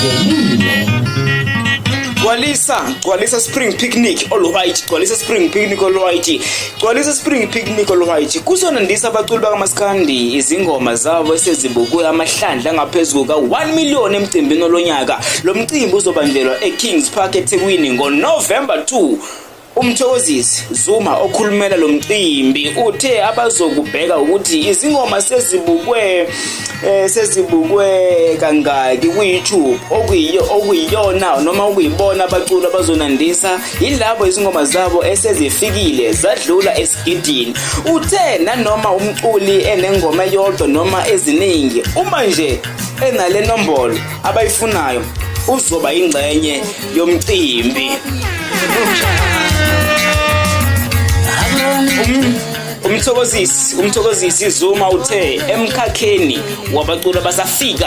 Velile. Gcwalisa, gcwalisa spring picnic all white, gcwalisa spring picnic all white, gcwalisa spring picnic all white. Kuzonandisa abaculi bakamaskandi izingoma zabo esezibukwe amahlandla angaphezu kuka-1 million emcimbini olonyaka. Lo mcimbi uzobanjelwa eKings Park eThekwini ngoNovember 2. UMthokozisi Zuma okhulumela lo mcimbi uthe abazokubheka ukuthi izingoma sezibukwe eh, sezibukwe kangaki ku-YouTube okuyiyo okuyiyona noma okuyibona abaculi abazonandisa yilabo izingoma zabo esezifikile zadlula esigidini. Uthe nanoma umculi enengoma eyodwa noma eziningi uma nje enale nombolo abayifunayo uzoba ingxenye yomcimbi. Umthokozisi, umthokozisi Zuma uthe emkhakheni wabaculi abasafika